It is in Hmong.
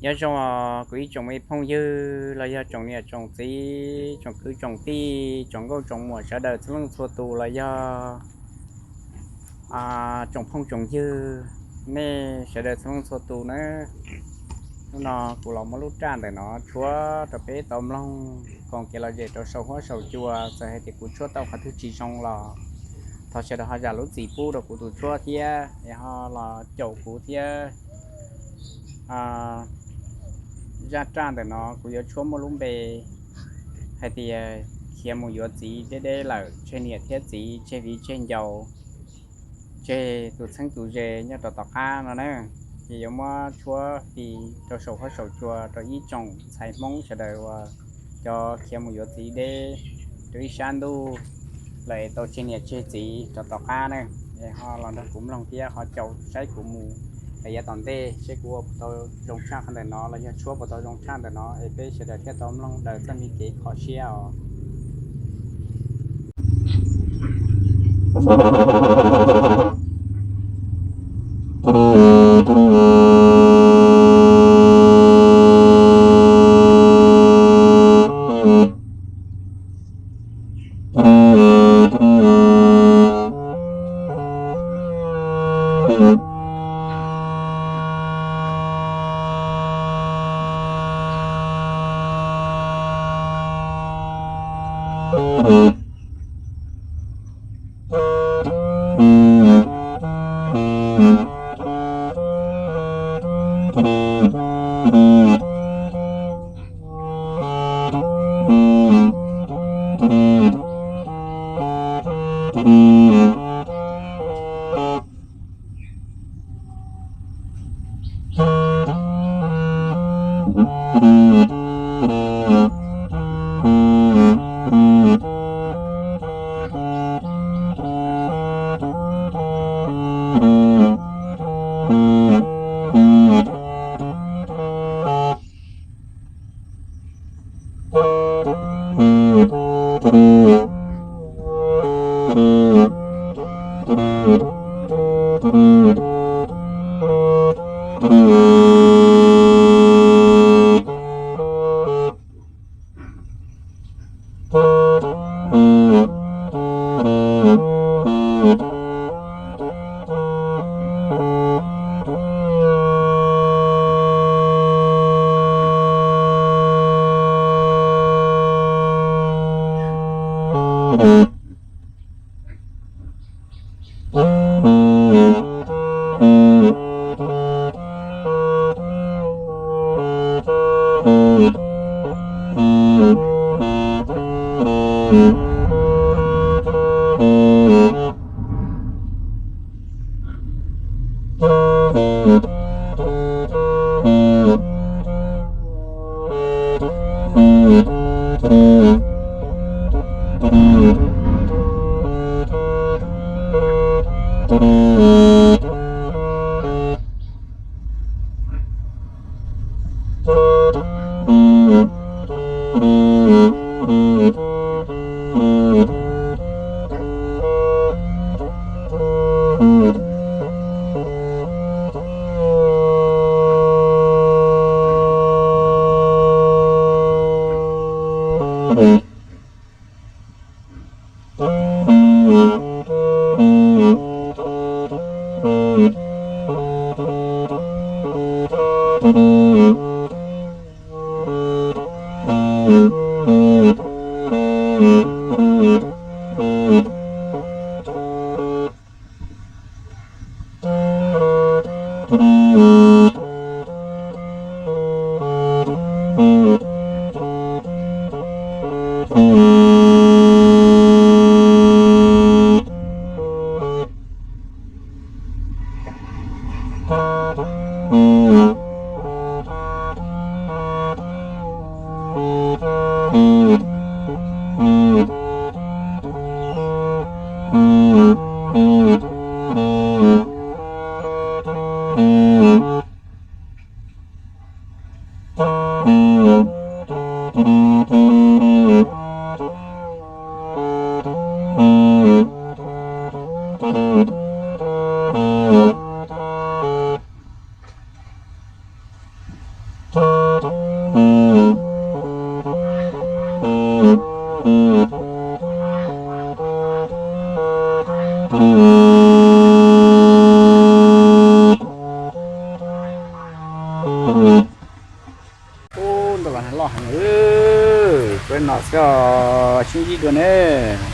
Nyob zoo os kuv ib tsoom me phooj ywg los yog tsoom niam tsoom txiv, tsoom kwv tsoom tij, tsoom nkauj tsoom muam sawv daws txhua leej txhua tus los yog tsoom phooj tsoom ywg, nej sawv daws txhua leej txhua tus nawb. Hnub no kuv los muab lub raj ntawm no tshuab rau peb tau mloog koom kev lom zem rau saum huab saum cua. Txawm hais tias kuv tshuab tau qhov twg tsis zoo los thov sawv daws ho zam lub txim pub rau kuv tus tshuab thiab es ho los caum kuv thiab. Zaj raj ntawm no kuv yuav tshuab muaj lub npe hais tias khiav mus yuav txiv deb deb lawm, tseg niam thiab txiv, tseg viv tseg ncaus, tseg tus txheeb tus ze nyob rau tom qab no na. Ces yuav muab tshuab fij rau saum huab saum cua rau ib tsoom ntxhais Hmoob sawv daws uas cov khiav mus yuav txiv deb rau ib sab ntuj lawm es tau tseg niam tseg txiv rau tom qab na. Es ho los nrog kuv mloog thiab ho caum saib kuv mus rau yav tom ntej seb kuv ua puas tau zoo tshaj qhov ntawm no los yog tshuab puas tau zoo tshaj ntawm no es peb sawv daws thiaj tau mloog daws txoj me kev kho siab os. Ub, ntau los loj heev. Peb no xwb, sib ntsib dua ne.